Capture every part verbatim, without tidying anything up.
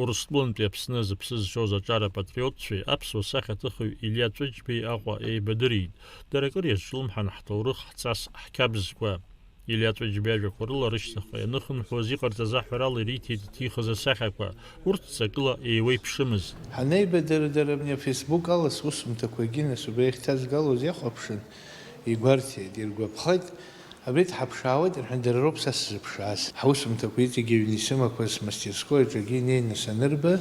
Урыстәылантәи Аԥсны зыԥсы зшьоз аҿар апатриотцәеи аԥсуа сахьаҭыхҩы Илиа Ҵәыџьбеи Аҟәа еибадырит. Дара акыр иазҿлымҳан ҳҭоурых, ҳҵас, ҳқьабзқәа. Илиа Ҵәыџьба иажәақәа рыла рышьҭахьҟа ианыхынҳәуаз иҟарҵаз аҳәарала ириҭеит иҭихыз асахьақәа, урҭ ҵакыла еиуеиԥшымызт. Ҳанеибадырдара абни афейсбук ала сусумҭақәагьы нас убра иахьҭазгалоз иахәаԥшын, игәарҭеит, иргәаԥхеит, абри дҳаԥшаауеит рҳәан, дара роуп са сзыԥшааз. Ҳусумҭақәа иҵегьы аҩны исымақәаз смастерской аҿы инеины санырба,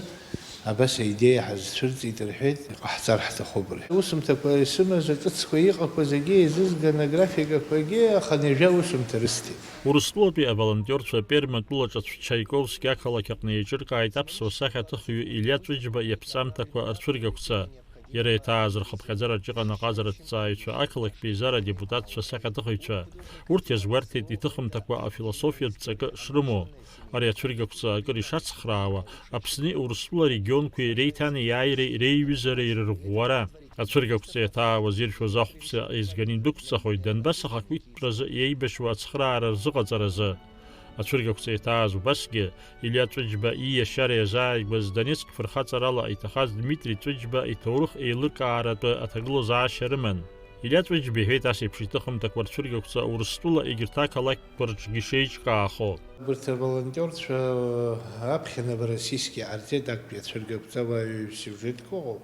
абас аидеиа ҳазцәырҵит рҳәеит, иҟаҳҵар ҳҭахуп рҳәеит. Аусумҭақәа исымаз аҿыцқәа иҟақәа зегьы еизызган, аграфикақәагьы аханҩажәа аусумҭа рысҭеит. Урыстәылатәи аволонтиорцәа Пермь атәылаҿацә Чаиковски ақалақь аҟны еиҿыркааит аԥсуа сахьаҭыхҩы Илиа Ҵәыџьба иаԥҵамҭақәа рцәыргақәҵа. Иара иаҭааз рхыԥхьаӡараҿ иҟан аҟазаратә ҭҵааҩцәа, ақалақьтә еизара адепутатцәа, асахьаҭыхыҩцәа. Урҭ иазгәарҭеит иҭыхымҭақәа афилософиатә ҵакы шрымоу. Ари ацәыргақәҵа акыр ишацхраауа, Аԥсни Урыстәыла регионқәеи реиҭанеиааиреи реиҩызареи рырӷәӷәара. Ацәыргақәҵа иаҭаауаз иршәоз ахәԥса еизганы идәықәҵахоит, Донбасс ахақәиҭтәразы иеибашьуа ацхраара рзыҟаҵаразы. Ацәыргақәҵа иаҭааз убасгьы, Илиа Ҵәыџьба ииашьара иазааигәаз Донецк фырхаҵарала иҭахаз Дмитри Ҵәыџьба иҭоурых еилыркааратәы аҭагылазаашьа рыман. Илиа Ҵәыџьба иҳәеит ас еиԥш иҭыхымҭақәа рцәыргақәҵа Урыстәыла егьырҭ ақалақьқәа рҿгьы шеиҿкаахо. Абарҭ аволонтиорцәа аԥхьа Новороссийски ҟарҵеит, актәи ацәыргақәҵа уа ҩ-сиужетк ыҟоуп.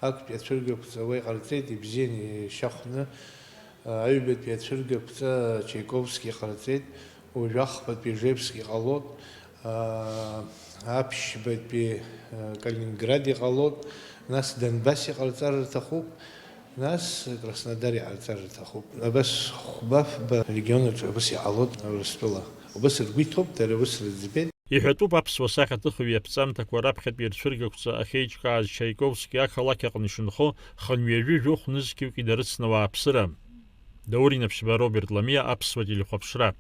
Актәи ацәыргақәҵа уа иҟарҵеит, ибзианы ишьахәны, аҩбатәи ацәыргақәҵа Чайковски иҟарҵеит, уажә ахԥатәи Ижевск иҟалоит, аа, аԥшьбатәи, аа, Калининград иҟалоит, нас Донбасс иҟарҵар рҭахуп, нас Краснодар иҟарҵар рҭахуп. Абас хәба-фба регионаҿы абас иҟалоит Урыстәыла. Убас ргәы иҭоуп, дара ус рыӡбеит. Иҳәатәуп аԥсуа сахьаҭыхҩы иаԥҵамҭақәа раԥхьатәи рцәыргақәҵа ахьеиҿкааз Чаиковски ақалақь аҟны ишынхо хынҩажәи жәохә нызқьҩык идарыцны ауааԥсыра. Даур Инаԥшьба, Роберт Ламиа, Аԥсуа телехәаԥшра.